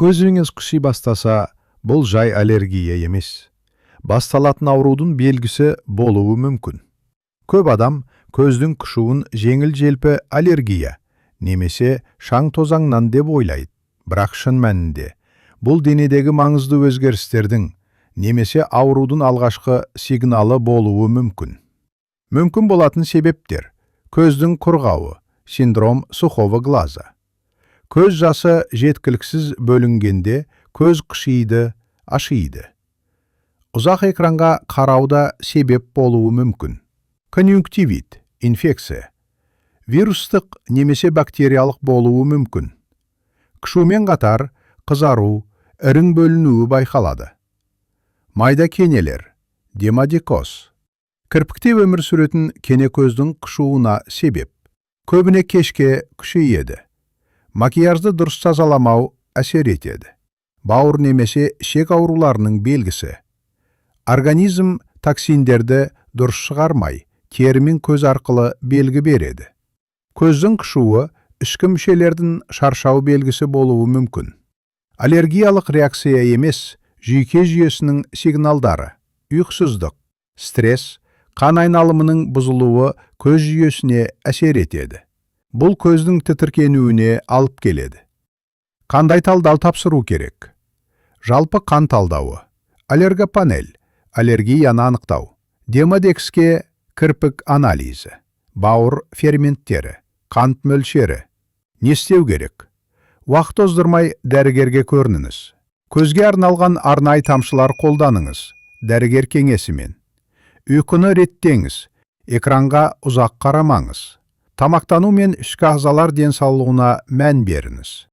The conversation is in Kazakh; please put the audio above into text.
Көзіңіз қыши бастаса, бұл жай аллергия емес. Басталатын аурудың белгісі болуы мүмкін. Көп адам көздің қышуын жеңіл-желпі аллергия немесе шаң-тозаңнан деп ойлайды. Бірақ шын мәнінде бұл денедегі маңызды өзгерістердің немесе аурудың алғашқы сигналы болуы мүмкін. Мүмкін болатын себептер: көздің құрғауы, синдром сухого глаза. Көз жасы жеткіліксіз бөлінгенде көз қышиды, ашиды. Ұзақ экранға қарау да себеп болуы мүмкін. Конъюнктивит, инфекция. Вирустық немесе бактериялық болуы мүмкін. Қышумен қатар қызару, ірің бөлінуі байқалады. Майда кенелер, демодекоз. Кірпікте өмір сүретін кене көздің қышуына себеп. Көбіне кешке күшейеді. Макияжды дұрыс тазаламау әсер етеді. Бауыр немесе ішек ауруларының белгісі. Организм токсиндерді дұрыс шығармай, тері мен көз арқылы белгі береді. Көздің қышуы ішкі мүшелердің шаршау белгісі болуы мүмкін. Аллергиялық реакция емес, жүйке жүйесінің сигналдары: ұйқысыздық, стресс, қан айналымының бұзылуы көз жүйесіне әсер етеді. Бұл көздің тітіркенуіне алып келеді. Қандай талдау тапсыру керек? Жалпы қан талдауы, аллергопанель, аллергияны анықтау, демодекске кірпік анализі, бауыр ферменттері, қант мөлшері. Не істеу керек? Уақыт оздырмай дәрігерге көрініңіз. Көзге арналған арнайы тамшылар қолданыңыз, дәрігер кеңесімен. Ұйқыны реттеңіз, экранға ұзақ қарамаңыз. Тамақтану мен ішкі ағзалар денсаулығына мән беріңіз.